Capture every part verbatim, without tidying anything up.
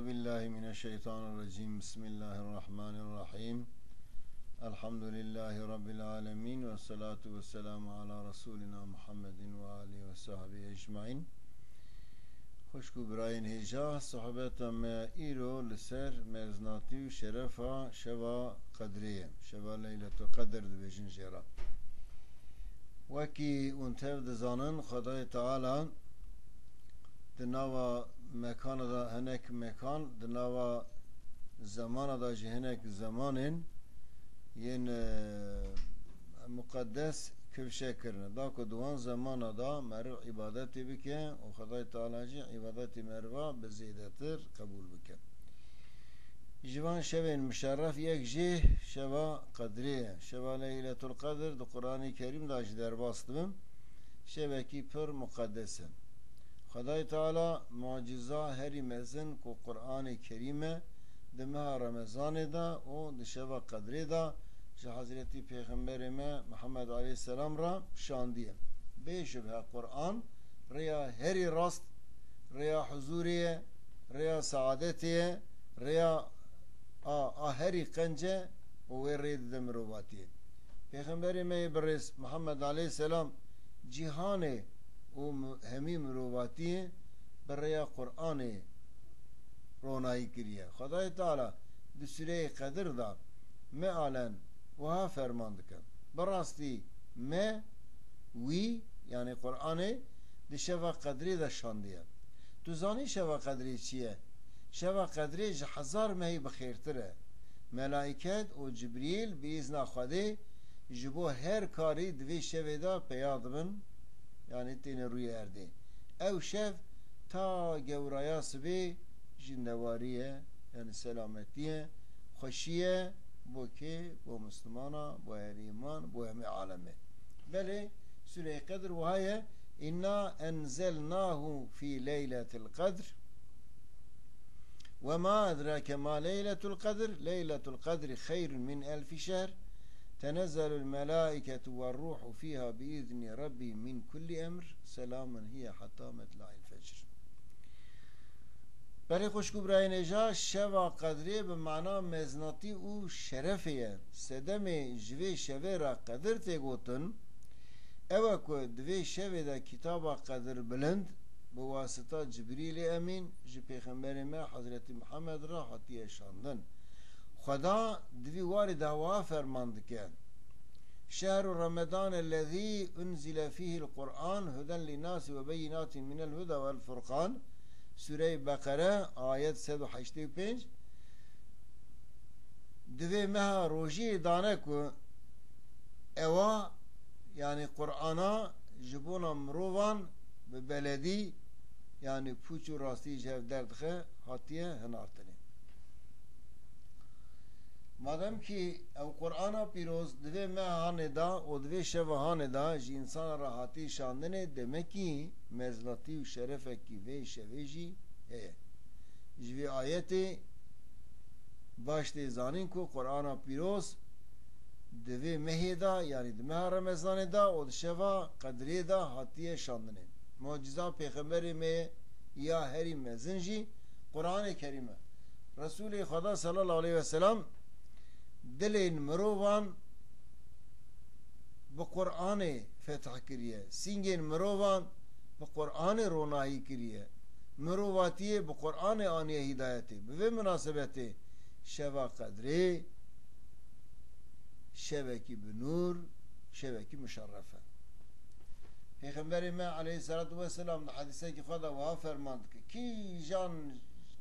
بالله من الشيطان الرجيم. بسم الله الرحمن الرحيم. الحمد لله رب العالمين، والصلاة والسلام على رسولنا محمد وآله وصحبه أجمعين. Xwişk û birayên hêja, sohbeta me îro li ser meznatî û şerefa şeva Qedrê ye, şeva Leyletul Qedr dibêjin jê re. Wekî hûn tev dizanin, Xwedayê Teala di nava mekana de, hinek mekan, di nava zemana de jî hinek zemanên yên, e, muqeddes kifşe kirine. Da ku di wan zemana de meriv îbadetê bike û Xwedayê Teala jî îbadetê meriva bi zêdetir qebûl bike. Ji van şevên muşerref yek jî şeva Qedrê ye. Şeva Leyletul Qedr di Qur'anê Kerîm de jî derbas dibin. Şevekî pir muqeddes e. Xwedayê Teala muciza herî mezin ku Qur'anê Kerîm e di meha Remezanê de û di şeva Qedrê de ji Hezretî Pêxemberê me Mihemed aleyhisselam re şandiye. Bê şubhe Qur'an rêya herî rast, rêya huzûrê ye, rêya saadetê ye, rêya a, a herî qenc e û wê rê dide mirovatiyê. Pêxemberê me yê birêz Mihemed aleyhisselam cîhanê û mi-, hemî mirovatiyê bi rêya Qur'anê ronahî kiriye. Xwedayê Teala di Sûreyê Qedir de mealen wiha ferman dike. Bi rastî me wî, yanî Qur'anê, di şeva Qedrê de şandiye. Tu zanî şeva Qedrê çi ye? Şeva Qedrê ji hezar mehî bi xêrtir e. Melaiket û Cibrîl bi îzna Xwedê ji bo her karî di vê şevê de peya dibin, yanî têne rûyê erdê. Ew şev ta gewraya sibê jindewarî ye, yanî selametî ye, xweşî ye, bo kê? Bo Mislimana, bo herî îman, bo hemê alemê. Belê, Sûreyê Qedr wiha ye, "Inna enzelnahu fî leyletil qedr. Ve ma edrake ma leyletul qedr. Leyletul qedri xeyrun min elfi şehr. Tenezzelul melâiketu ve ruhu fîha bi izni Rabbi min kulli emr. Selamun hiye hatta metla'il fecr." Belê xwişk û birayên hêja, şeva Qedrê bi mana meznatî û şerefê ye. Sedemê ji vê şevê re Qedir tê gotin, ew e ku di vê şevê de kitaba Qedir bilind bi wasita Cibrîlê Emîn ji Pêxemberê me Hezretî Mihemed re hatiye şandin. Xweda di vî warê de wiha ferman dike: "Şehru Ramadan ellezî unzile fîhil Qur'an huden linnâsi ve beyinâtin minel huda vel furqan." Sûreyê Beqere, ayet sed û heştê û pênc. Di vê meha rojiyê dane ku ewa, yanî Qur'ana, ji bona mirovan bi beledî, yanî pûç û rastî ji hev derdixe, hatiye hinartinê. Madem kî ew Qur'ana pîroz di vê meha hanê de û di vê şeva hanê de ji însana re hatî şandinê, demekî meznatî û şerefekî vê şevê jî heye. Ji vê ayetê baş tê zanîn ku Qur'ana pîroz di vê mehê de, yanî di meha Remezanê de û di şeva Qedrê de hatiye şandinê. Muciza Pêxemberê me ya herî mezin jî Qur'anê Kerîm e. Resûlê Xweda sallallahu aleyhi ve sellem dilên mirovan bi Qur'anê fetih kiriye. Sîngên mirovan bi Qur'anê ronahî kiriye. Mirovatiyê bi Qur'anê aniye hîdayetê. Bi vê minasebetê şeva Qedrê şevekî bi nûr, şevekî muşerref e. Pêxemberê me aleyhisselatu vesselam di hedîsekî xwe de wiha ferman dike: Kîjan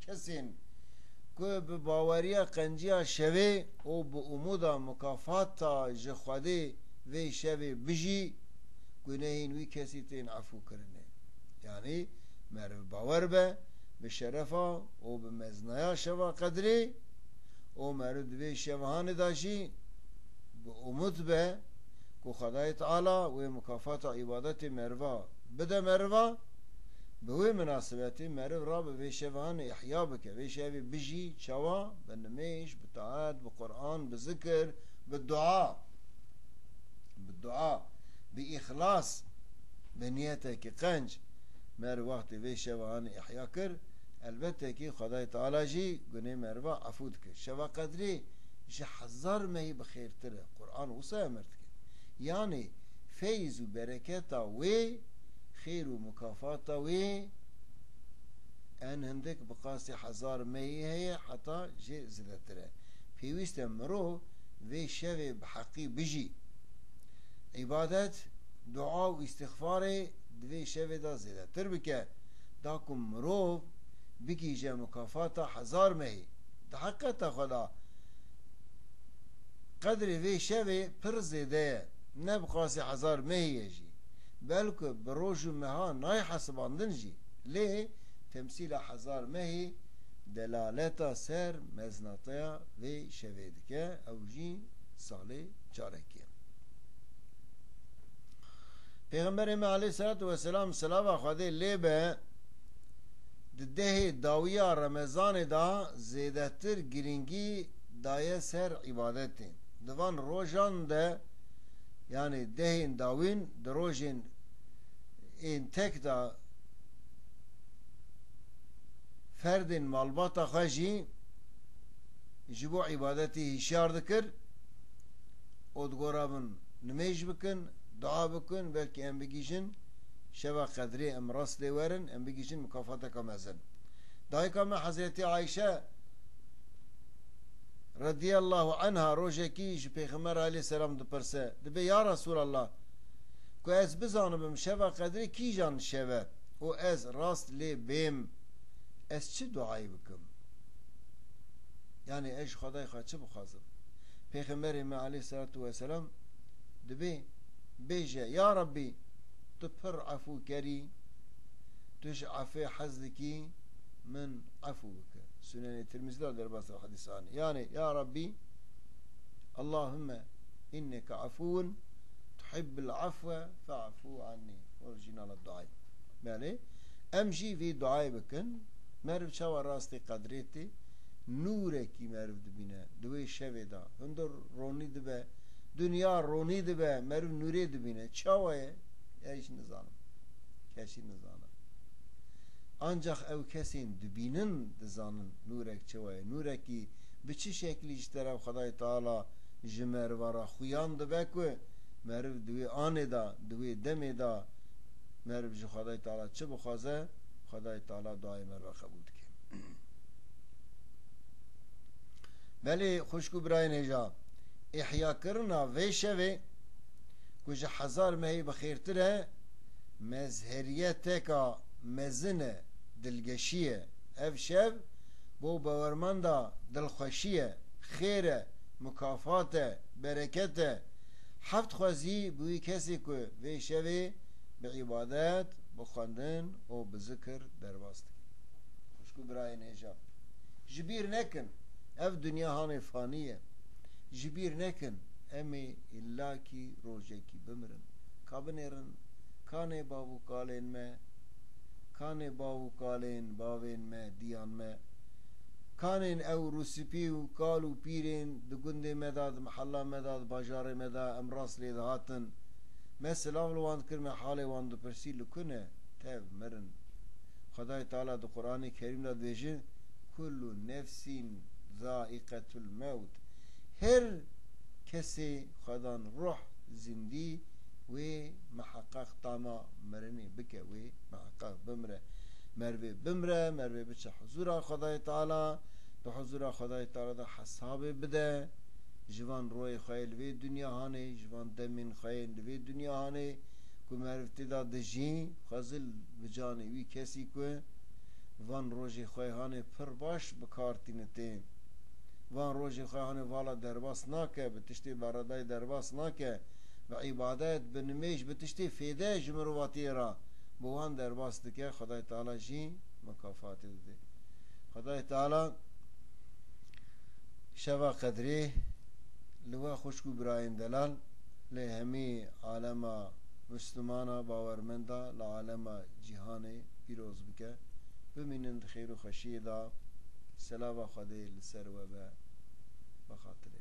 kesên ku bi baweriya qenciya şevê û bi umuda mukafata ji Xwedê vê şevê bijî, gunehên wî kesî tên efûkirinê. Yanî meriv bawer be bi şerefa û bi meznaya şeva Qedrê û meriv di vê şevehanê de jî bi umut be ku Xwedayê Teala wê mukafata îbadetê meriva bide meriva, bi wê minasebetê meriv rabe vê şevehanê ihya bike, vê şevê bijî, çawa? Bi nimêj, bi taet, bi Qur'an, bi zikir, bi dua. Bi dua, bi îxlas, bi niyetekî qenc. Meriv wextê vê şevehanê ihya kir, Elbette ki Xwedayê Teala jî gunê meriva efû dike. Şeva Qedrê ji hezar mehî bi xêrtir e. Quran wisa emir dike. Yanî feyz û bereketa wê, xêr û mukafata wê en hindik bi qasî hezar mehî heye, heta jê zêdetir e. Pêwîst e mirov vê şevê bi heqî bijî. Îbadet, dua û îstixfarê di vê şevê de zêdetir bike, da ku mirov bigihîje mukafata hezar mehî. Di heqeta xwe de qedrê vê şevê pir zêde ye, ne bi qasî hezar mehî ye jî, belku bi roj û meha nayê hesibandin jî. Lê temsîla hezar mehî delaleta ser meznatiya vê şevê dike, ew jî salê carekê. Pêxemberê me aleyhisselatu vesselam, selava Xwedê lê be, di dehê dawiya Remezanê de zêdetir girîngî daye ser îbadetê. Di van rojan de, yanî dehên dawîn, di rojên ên tek de ferdên malbata xwe jî ji bo îbadetê hişyar dikir û digora bin nimêj bikin, dua bikin, belkî em bigihîjin şeva qedrê, em rast lê werin, em bigihîjin mukafateka mezin. Dayika me Hezretî Ayşe radiyallahu anha rojekî ji Pêxember aleyhisselam dipirse, dibê, Ya Resulallah, ku ez bizanibim şeva qedrê kîjan şev e û ez rast lê bêm, ez çi duayê bikim? Yanî ez ji Xwedayê xwe çi bixwazim? Pêxemberê me aleyhisselatu vesselam dibê, bêje, Ya Rabbî, tu pir efûkerî, tu ji efê hez dikî, min efû bike. Sunenê Tirmizî de derbas ev hedîs anî. Yanî, Ya Rabbî, Allahümme inneke afuvun tuhibbul afwe fe'fu anni. Orîjînala duayê. Belê, em jî vî duayê bikin. Meriv çawa rastî qedrê tê, nûrekî meriv dibîne. Di wê şevê de hundir ronî dibe, dinya ronî dibe, meriv nûrê dibîne. Çawa ye? Ez jî nizanim. Kesî nizane. Ancax ew kesên dibînin, dizanin nûrek çawa ye. Nûrekî bi çi şeklî ji teref Xwedayê Teala ji meriva re xuyan dibe ku meriv di wê anê de, di wê demê de meriv ji Xwedayê Teala çi bixwaze, Xwedayê Teala duayê meriva qebûl dike. Belê xwişk û birayên hêja, îhyakirina vê şevê ku ji hezar mehî bi xêrtir e, mezheriyeteka mezin e, dilgeşî ye. Ev şev bo bawermenda dilxweşî ye, xêr e, mukafat e, bereket e. Heft xwezî bi wî kesê ku vê şevê bi îbadet, bi xwendin û bi zikir derbas dike. Xwişk û birayên hêja, ji bîr nekin, ev dinya hanê fanî ye. Ji bîr nekin, em ê îllakî rojekî bimirin. Ka binêrin, kanê bav û kalên me, kanê bav û kalên bavên me, diyan me, kanên ew rûspî û kal û pîrên di gundê me de, di mehella me de, di bajarê me de em rast lê dihatin. Me silav li wan dikir, me halê wan dipirsî, li ku ne? Tev mirin. Xwedayê Teala di Quranê Kerîm de dibêje, Kullu nefsîn zaiqetul mewt. Her kesê xwedan ruh zindî wê miheqeq tama mirinê bike, wê miheqeq bimire. Mervê bimire, mervê biçe huzura Xwedayê Teala, di huzura Xwedayê Teala de hesabê bide, ji van royê xwe yê li vê dinya hanê, ji van demên xwe yên li vê dinya hanê, ku meriv tê de dijî, xwezil bi canê wî kesî ku van rojê xwe hanê pir baş bi kar tîne tê. Van rojê xwe hanê vala derbas nake, bi tiştê beredayê derbas nake, bi îbadet, bi nimêj, bi tiştê fêde ji mirovatiyê re bi wan derbas dike, Xwedayê Teala jî mikafatê dide. Xwedayê Teala şeva qedrê li we xwişk û birayên delal, lê hemî alema Mislimana bawermenda li alema cîhanê pîroz bike. Bimînin di xêr û xweşiyê de. Selava Xwedê li ser we be. Bi xatirê.